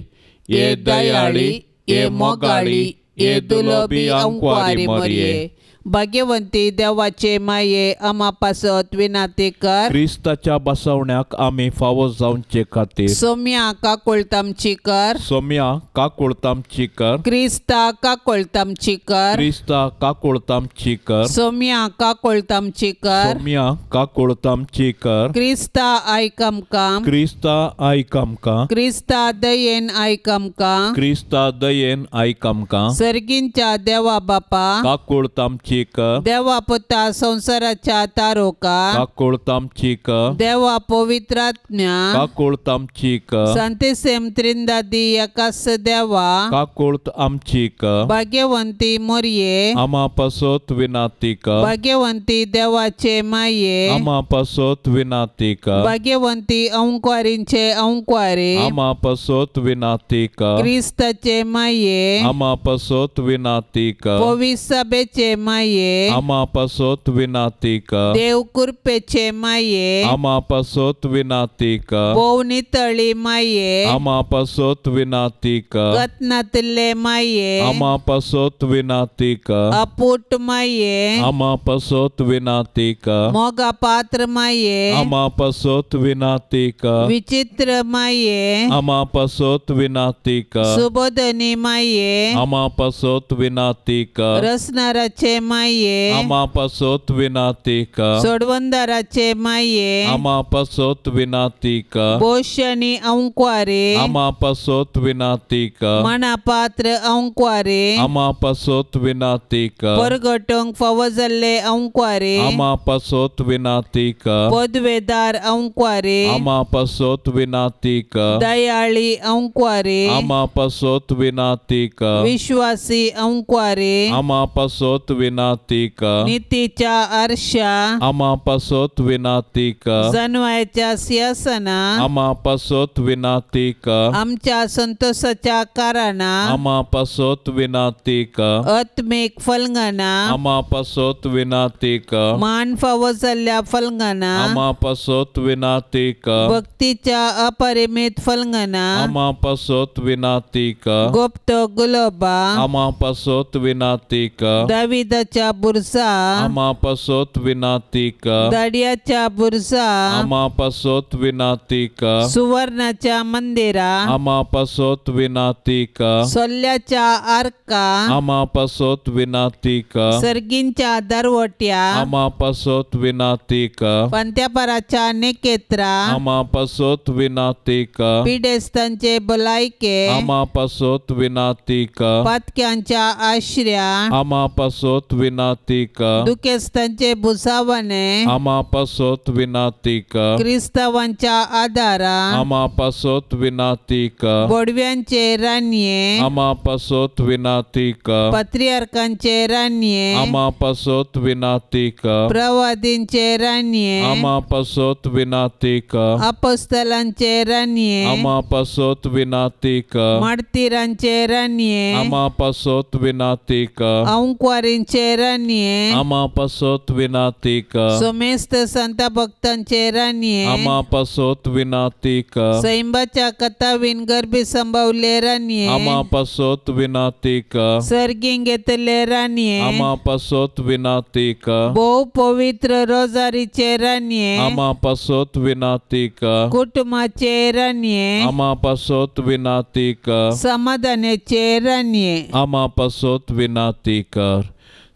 ये दयाळी ये मोगाळी ये दुलबी अंकवारी मरिये भाग्यवंती देवाचे माये आमा पासत विनंती कर. क्रिस्ताच्या बसवण्याक आमी फावो जावचे खातीर सोम्या काकुळतामची कर. सोम्या काकुळतामची कर. क्रिस्ता काकुळतामची कर. क्रिस्ता काकुळतामची कर. सोम्या काकुळतामची कर. सोम्या काकुळतामची कर. क्रिस्ता आयक आमकां. क्रिस्ता आयक आमकां. क्रिस्ता दयेन आयक आमकां. क्रिस्ता दयेन आयक आमकां. सर्गींच्या देवा बापा काकुळतामची आमची कर। देवा पुता संवसाराच्या तारोका काकुळत आमची कर। देवा पवित्रात्म्या काकुळत आमची कर। संतेसेम त्रिंदादी एकास देवा काकुळत आमची कर। भाग्यवंती मोरये आमा पासत विनाती कर। भाग्यवंती देवाचे माये आमा पासत विनाती कर। भाग्यवंती अंकवारींचे अंकवारे आमा पासत विनाती कर। क्रिस्ताचे माये आमा पासत विनाती कर। पविसभेचे माये आमा पासत विनाती कर। देव कृपेचे माये आमा पासत विनाती कर। भोव नितळी माये आमा पासत विनाती कर। गतनातले माये आमा पासत विनाती कर। अपूट माये आमा पासत विनाती कर। मोगा पात्र माये आमा पासत विनाती कर। विचित्र माये आमा पासत विनाती कर। सुबोधनी माये आमा पासत विनाती कर। रसनाराचे माये आमा पासत विनाती कर। सोडवंदाराचे माये आमा पासत विनाती कर। पोषणी अंकवारे आमा पासत विनाती कर। मना पात्र अंकवारे आमा पासत विनाती कर। परगटूंक फावो जाल्ले अंकवारे आमा पासत विनाती कर। पदवेदार अंकवारे आमा पासत विनाती कर। दयाळी अंकवारे आमा पासत विनाती कर। विश्वासी अंकवारे आमा पासत विनाती कर। नीतीच्या आरशा आमा पासत विनाती कर। जनवायच्या सिंहासना आमा पासत विनाती कर। आमच्या संतोषाच्या कारणां आमा पासत विनाती कर। आत्मीक फलंगना आमा पासत विनाती कर। मान फावो जाल्ल्या फलंगना आमा पासत विनाती कर। भक्तीच्या अपरिमित फलंगना आमा पासत विनाती कर। गुप्त गुलोबा आमा पासत विनाती कर। दाविदाच्या बुरसा आमा पासत विनाती कर। दाडियाच्या बुरसा आमा पासत विनाती कर। सुवर्णाच्या मंदिरा आमा पासत विनाती कर। सोल्ल्याच्या आर्का आमा पासत विनाती कर। सर्गींच्या दरवट्या आमा पासत विनाती कर। पंत्यापराच्या निकेत्रा आमा पासत विनाती कर। पिडेस्तांचे भलायके आमा पासत विनाती कर। पातक्यांच्या आश्र्या आमा पासत विनाती कर। दुखेस्तांचे भुसावणे आमा पासत विनाती कर। क्रिस्तावांच्या आदारा आमा पासत विनाती कर। बोडव्यांचे रानये आमा पासत विनाती कर। पत्रियार्कांचे रानये आमा पासत विनाती कर। प्रवादींचे रानये आमा पासत विनाती कर। अपोस्तलांचे रानये आमा पासत विनाती कर। मार्तीरांचे रानये आमा पासत विनाती कर। अंकवारींचे रानये आमा पासत विनाती कर। सोमेस्त संत भक्तांचे रानये आमा पासत विनाती कर। सैंबाच्या कथावीन गर्भी संभवले रानये आमा पासत विनाती कर। सर्गींग घेतले रानये आमा पासत विनाती कर। भोव पवित्र रोजारीचे रानये आमा पासत विनाती कर। कुटुंबाचे रानये आमा पासत विनाती कर। समाधानाचे रानये आमा पासत विनाती कर।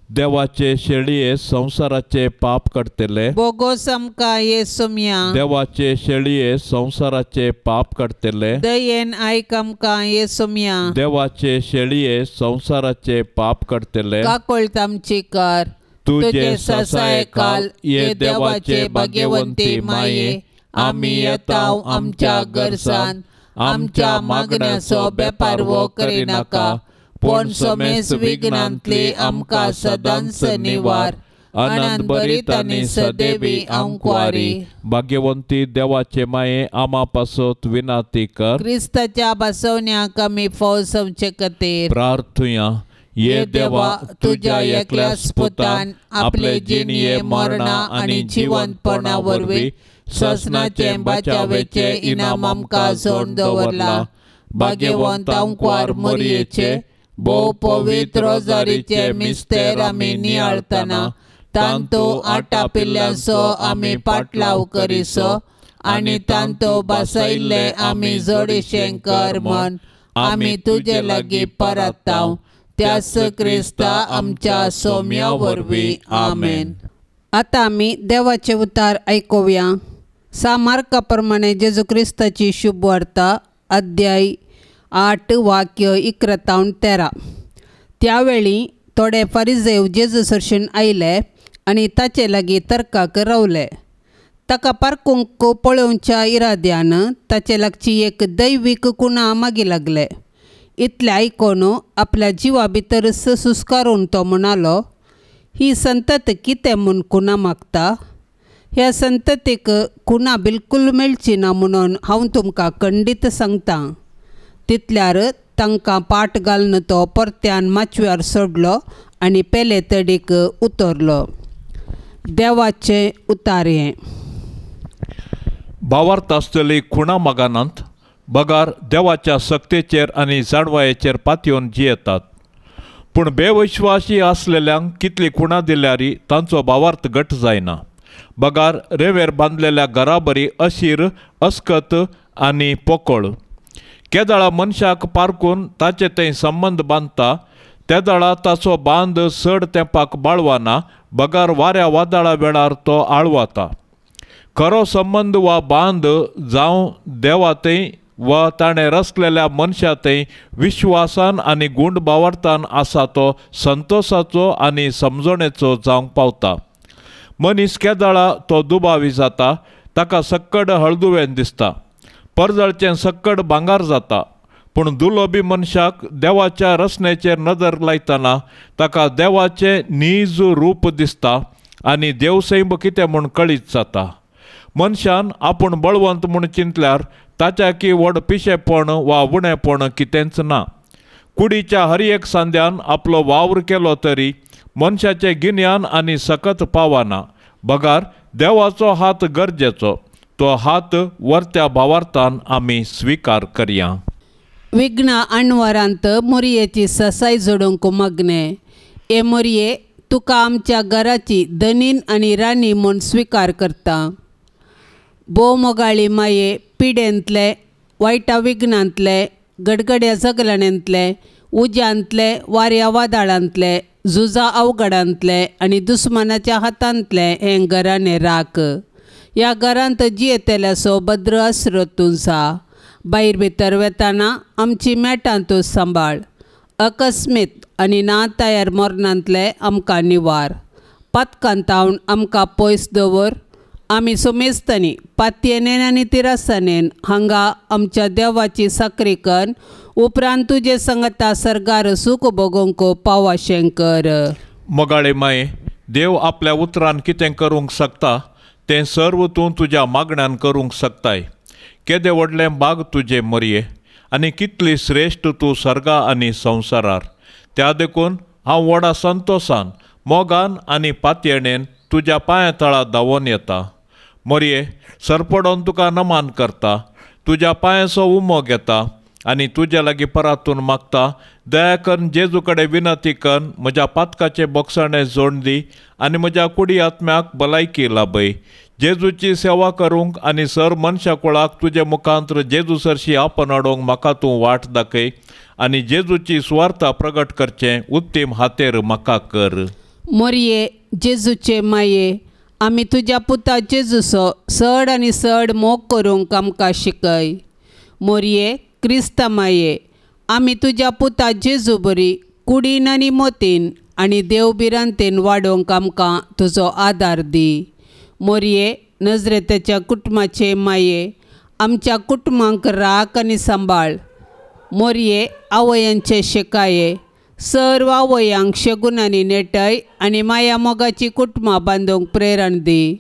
देवाचे शेळये संवसाराचे पाप काडटले बोगोस आमकां येसुम्या। देवाचे शेळये संवसाराचे पाप काडटले दयेन आयक आमकां येसुम्या। देवाचे शेळये संवसाराचे पाप काडटले काकळत आमची कर। तुझे ससायकाल ये देवाचे भाग्यवंती माये आमी येता आमच्या गरसान आमच्या मागण्याचो बेपारवो करिनाका पूण समेस विघ्नांतली आमकां सदांच निवार। आनंद भरीत आनी सदैवी आंकवारी। भाग्यवंती देवाचे माये आमा पासत विनाती कर। क्रिस्ताच्या बसवण्याक आमी फौज संवचे खातीर प्रार्थुया। ये देवा तुझ्या एकल्याच पुतान आपले जिणये मरणा आनी जिवंतपणा वरवीं ससनाचे बचावेचे इनाम आमकां जोडून दवरला। भाग्यवंत आंकवार मोरयेचे भोव पवित्र रोजारीचे मिस्तेर आमी नियाळतना तांतो आटापिल्ल्यांचो आमी पाटलाव करिसो आनी तांतो बसयल्ले आमी जोडीशें कर म्हण आमी तुजे लागीं परताव त्याच क्रिस्ता आमच्या सोम्या वरवीं आमेन। आतां आमी देवाचे उतार आयकुया। सा मार्का प्रमाणे जेजू क्रिस्ताची शुभ वार्ता अध्याय 8 वाक्य 11 ते 13। त्यावेळी थोडे फारिजेव जेजू सरशीन आयले आनी ताचे लागीं तर्काक रावले. ताका पारकूंक पळोवच्या इराद्यान ताचे लागची एक दैवीक कुणा मागी लागले. इतलें आयकून आपल्या जिवा भितरच सुस्कारून तो म्हणालो, ही संतत कितें म्हूण कुणा मागता? ह्या संततीक कुणा बिलकूल मेळची ना म्हणून हांव तुमकां खंडीत सांगतां. तितल्यार तांकां पाट घालून तो परत्यान माचव्यार सोडलो आनी पेले तडीक उतरलो. देवाचें उतारें. भावार्थ आसतली खुणा मागानांत बगार देवाच्या सक्तेचेर आनी जाणवायेचेर पातयेवन जियेतात. पूण बेविश्वासी आसलेल्यांक कितली खुणा दिल्यारी तांचो भावार्थ घट जायना. बगार रेवेर बांदलेल्या घराबरी अशीर अस्कत आनी पोकळ. केदळा मनशाक पारकून ताचे थंय संबंद बांदता तेदळा ताचो बांद चड तेंपाक बाळवाना, बगार वाऱ्या वादळा वेळार तो आळवाता. खरो संबंद वा बांद जावं देवा थंय वा ताणें रचलेल्या मनशा थंय विश्वासान आनी गूंड भावार्थान आसा तो संतोसाचो आनी समजणेचो जावंक पावता. मनीस केदळा तो दुबावी जाता, ताका सक्कड हळदुवें दिसता, परजळचें सक्कड भांगार जाता. पूण दुलोबी मनशाक देवाच्या रचनेचेर नदर लायतना ताका देवाचें नीज रूप दिसता आनी देवसैंब कितें म्हूण कळीत जाता. मनशान आपूण बळवंत म्हूण चिंतल्यार ताच्या की व्हड पिशेपण वा उणेपण कितेंच ना. कुडीच्या हर एक सांद्यान आपलो वावर केलो तरी मनशाचें गिन्यान आनी सकत पावना, बगार देवाचो हात गरजेचो. तो हात वर्त्या भावार्थान आमी स्विकार करया. विघ्ना अणवरांत मोरयेची ससाय जोडूंक मागणें. हे मोरये, तुका आमच्या घराची धनीन आनी राणी म्हूण स्विकार करता. भोव मोगाळी माये, पिडेंतले, वायटा विघ्नांतले, गडगड्या झगलण्यांतले, उज्यांतले, वाऱ्या वादळांतले, झुजा अवघडांतले आनी दुस्मानाच्या हातांतले हें घराणें राख. ह्या घरांत जियेतल्याचो भद्र आसरो तुजा. भायर भितर वेताना आमची मेटां तूं सांबाळ. अकस्मीत आनी ना तयार मरणांतले आमकां निवार. पातकांतावन आमकां पयस दवर. आमी सुमेस्तांनी पातयेनेन आनी तिरासनेन हांगा आमच्या देवाची साकरी कर. उपरांत तुजे संगता सर्गार सूख भोगोवंक पावाशें कर. मोगाळे माये, देव आपल्या उतरान कितें करूंक शकता तें सर्व तूं तुज्या मागण्यान करूंक शकताय. केदें व्हडलें बाग तुजें मोरये आनी कितली श्रेश्ठ तूं सर्गा आनी संवसारार. त्या देखून हांव व्हडा संतोसान, मोगान आनी पातयेणेन तुज्या पांया तळा धांवोन येता. मोरये, सरपडोन तुका नमान करता, तुज्या पांयाचो उमो घेता आनी तुज्या लागीं परातून मागता, दया करून जेजू कडेन विनंती कर, म्हज्या पातकाचें बोगसाणें जोड दी आनी म्हज्या कुडी आत्म्याक भलायकी लाभय. जेजूची सेवा करूंक आनी सर मनशा कुळाक तुजे मुखांत्र जेजू सरशी आपण हाडूंक म्हाका तूं वाट दाखय आनी जेजूची सुवार्ता प्रगट करचें उत्तीम हातेर म्हाका कर. मोरये, जेजूचे माये, आमी तुज्या पुता जेजूचो चड आनी चड मोग करूंक आमकां शिकय. मोरये, क्रिस्ता माये, आमी तुज्या पुता जेजू बरी कुडीन आनी मोतीन आनी देव भिरांतेन वाडोवंक आमकां तुजो आदार दी. मोरये, नजरेताच्या कुटुंबाचे माये, आमच्या कुटुंबांक राख आनी सांबाळ. मोरये, आवयांचे शेकाये, सर्व आवयांक शगुनांनी नेटय आनी माया मोगाची कुटुंबां बांदूंक प्रेरण दी.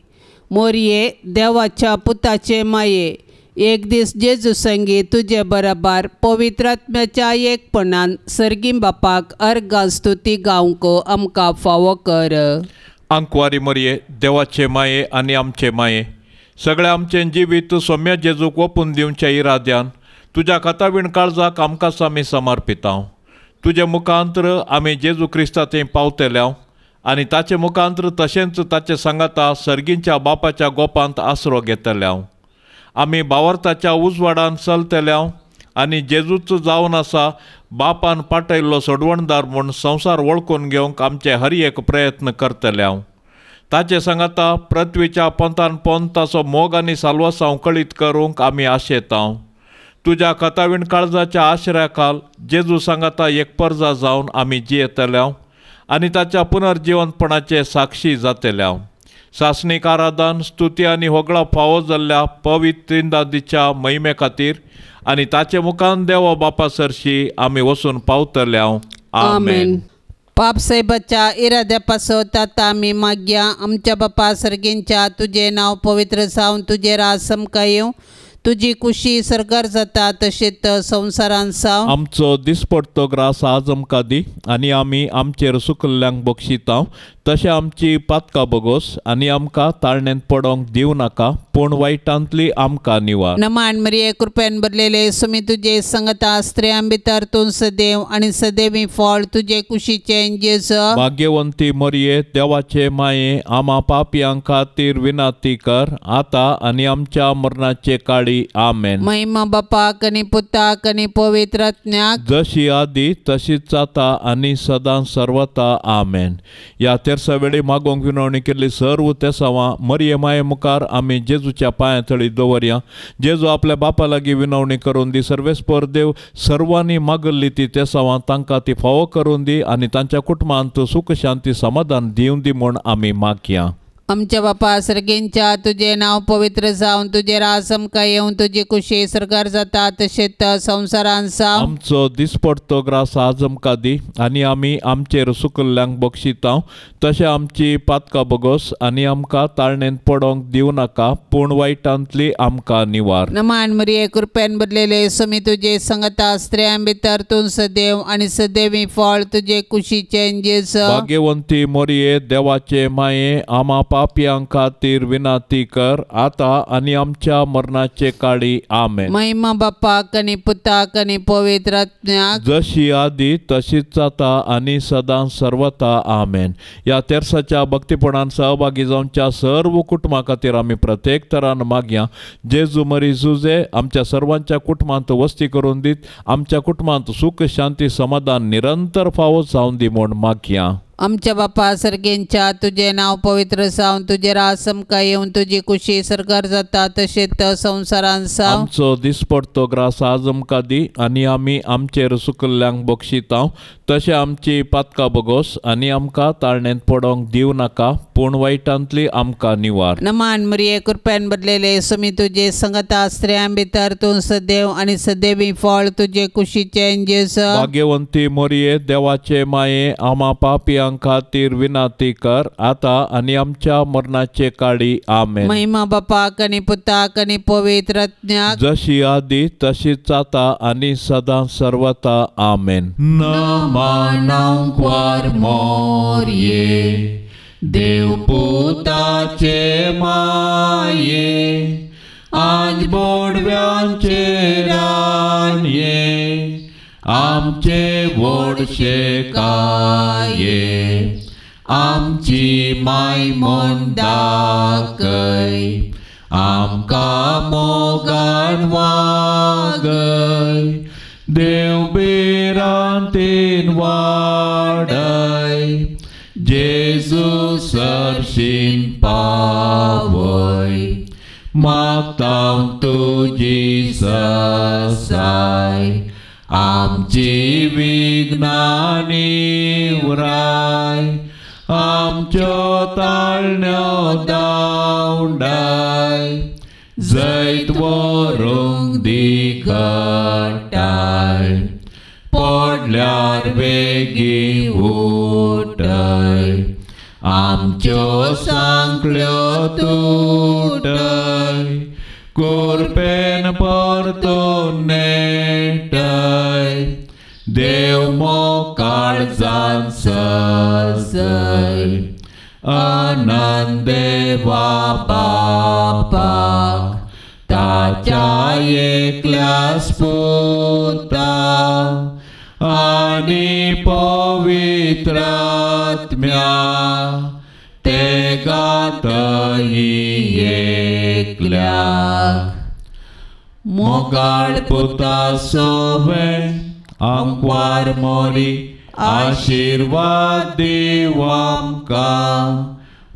मोरये, देवाच्या पुताचे माये, एक दीस जेजू संगी तुजे बराबर पवित्र आत्म्याच्या एकपणान सर्गी बापाक अर्गां स्तुती गावंक आमकां फावो कर. आंकवारी मोरये, देवाचे माये आनी आमचे माये, सगळें आमचें जिवीत सोम्या जेजूक ओपून दिवच्या इराद्यान तुज्या खातावीण काळजाक आमकांच आमी समर्पितांव. तुजे मुखांत्र आमी जेजू क्रिस्ता थंय पावतले आनी ताचे मुखांत्र तशेंच ताचे सांगाता सर्गींच्या बापाच्या गोपांत आसरो घेतले. आमी भावार्थाच्या उजवाडान चलतले आनी जेजूच जावन आसा बापान पाटयल्लो सोडवणदार म्हूण संवसार वळखून घेवंक आमचे हर एक प्रयत्न करतले. ताचे सांगाता पृथ्वीच्या पोंतान पोंत ताचो मोग आनी साल्वासांव कळीत करूंक आमी आशेतांव. तुज्या कथावीण काळजाच्या आश्रया खाल जेजू सांगाता एक परजा जावन आमी जियेतले आनी ताच्या पुनर्जिवंतपणाचे साक्षी जातले. सासणीक आराधन स्तुती आनी होगळा फावो जाल्ल्या पवित्र त्रिंदादीच्या महिमे खातीर आनी ताचे मुखान देवा बापा सरशी आमी वचून पावतले. आमेन. पाप साहेबाच्या इराद्या पासत आतां आमी मागया. आमच्या बापा सर्गींच्या तुजें नांव पवित्र जावन तुजें राज आमकां येवं, तुजी कुशी सरकार जाता तशेंच संवसारान जावं. आमचो दिसपडतो ग्रास आज आमकां दी आनी आमी आमचेर सुकल्ल्यांक बक्षिता तशें आमची पातकां बगोस आनी आमकां ताळण्यांत पडोंक दिवं नाका पूण वायटांतली आमकां निवार. नमान मरिये कृपेन भरलेले सुमी तुजे संगता, स्त्रियां भितर तूं सदैव आनी सदैवी फळ तुजे कुशीचें जेजू. भाग्यवंती मरिये देवाचे माये आमा पापयां खातीर विनंती कर आतां आनी आमच्या मरणाचे काळी. आमेन. महिमा बापाक आनी पुताक आनी पवित्र आत्म्याक, जशी आदी तशीच जाता आनी सदां सर्वता. आमेन. ह्या तेरसा वेळी मागोवंक विनवणी केल्ली सर्व तेसावां मरिये माये मुखार आमी जेजूच्या पांया तळी दवरया. जेजू आपल्या बापा लागीं विनवणी करून दी. सर्वेस्पर देव सर्वांनी मागल्ली ती तेसावां तांकां ती फावो करून दी आनी तांच्या कुटुंबांत सुख शांती समाधान दिवन दी म्हूण आमी मागया. आमच्या बापा सर्गींच्या तुजें नांव पवित्र जावन तुजें राज आमकां येवं, तुजी कुशी सरकार जाता तशेंच संवसारान जावं. आमचो दिसपडतो ग्रास आज आमकां दी आनी आमी आमचेर सुकल्ल्यांक बक्षिता तशें आमची पातकां बगोस आनी आमकां ताळण्यांत पडोंक दिवं नाका पूण वायटांतली आमकां निवार. नमान मरिये कृपेन भरलेले सुमी तुजे संगता, स्त्रियां भितर तूं सदैव आनी सदैवी फळ तुजे कुशीचें जेजू. भाग्यवंती मरिये देवाचे माये आमा पापयां खातीर विनंती कर आतां आनी आमच्या मरणाचे काळी. आमेन. महिमा बापाक आनी पुताक आनी पवित्र आत्म्याक, जशी आदी तशीच जाता आनी सदां सर्वता. आमेन. ह्या तेरसाच्या भक्तीपणान सहभागी जावच्या सर्व कुटुंबा खातीर आमी प्रत्येक तरान मागया. जेजू मरी जुजे आमच्या सर्वांच्या कुटुंबांत वस्ती करून दीत, आमच्या कुटुंबांत सुख शांती समाधान निरंतर फावो जावन दी म्हूण मागया. आमच्या बापा सर्गींच्या तुजें नांव पवित्र जावन तुजें राज आमकां येवं, तुजी कुशी सरकार जाता तशेंच संवसारान जावं. आमचो दिसपडतो ग्रास आज आमकां दी आनी आमी आमचेर सुकल्ल्यांक बक्षिता तशें आमची पातकां बगोस आनी आमकां ताळण्यांत पडोंक दिवं नाका पूण वायटांतली आमकां निवार. नमान मरिये कृपेन भरलेले सुमी तुजे संगता, स्त्रियां भितर तूं सदैव आनी सदैवी फळ तुजे कुशीचें जेजू. भाग्यवंती मरिये देवाचे माये आमा पापयां खातीर विनंती कर आतां आनी आमच्या मरणाचे काळी. आमेन. महिमा बापाक आनी पुताक आनी पवित्र आत्म्याक, जशी आदी तशीच जाता आनी सदां सर्वता. आमेन. नमनांकवार मोरये देवपुताचे माये आज बोडव्यांचे रानये आमचे व्हडशे काये आमची माय म्हूण दाखय आमकां मोगान वागय देव भिरांतीन वाडय जेजू सरशीन पावय मागता तुजी ससाय आमची विघ्नां निवराय आमच्यो ताळण्यो दावंडाय जैत व्हरूंक दी घटाय पडल्यार बेगीन उठय आमच्यो सांकळ्यो तुटय कुरपेन परतून नेटय देव मोकाळजान सजय आनंद देवा बापाक ताच्या एकल्यास पुता आनी पवित्र आत्म्या ते गातही एकल्याक मोगाळ पुता सोवे आमक्वार मोरी आशीर्वाद दीव आमकां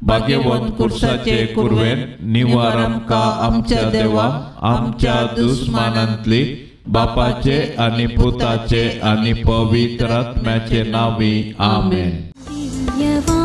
भाग्यवंत कुर्साचे कुरवेन निवार आमकां आमच्या देवा आमच्या दुस्मानांतली बापाचे आनी पुताचे आनी पवित्र आत्म्याचे नांवी. आमेन. भाग्यवान।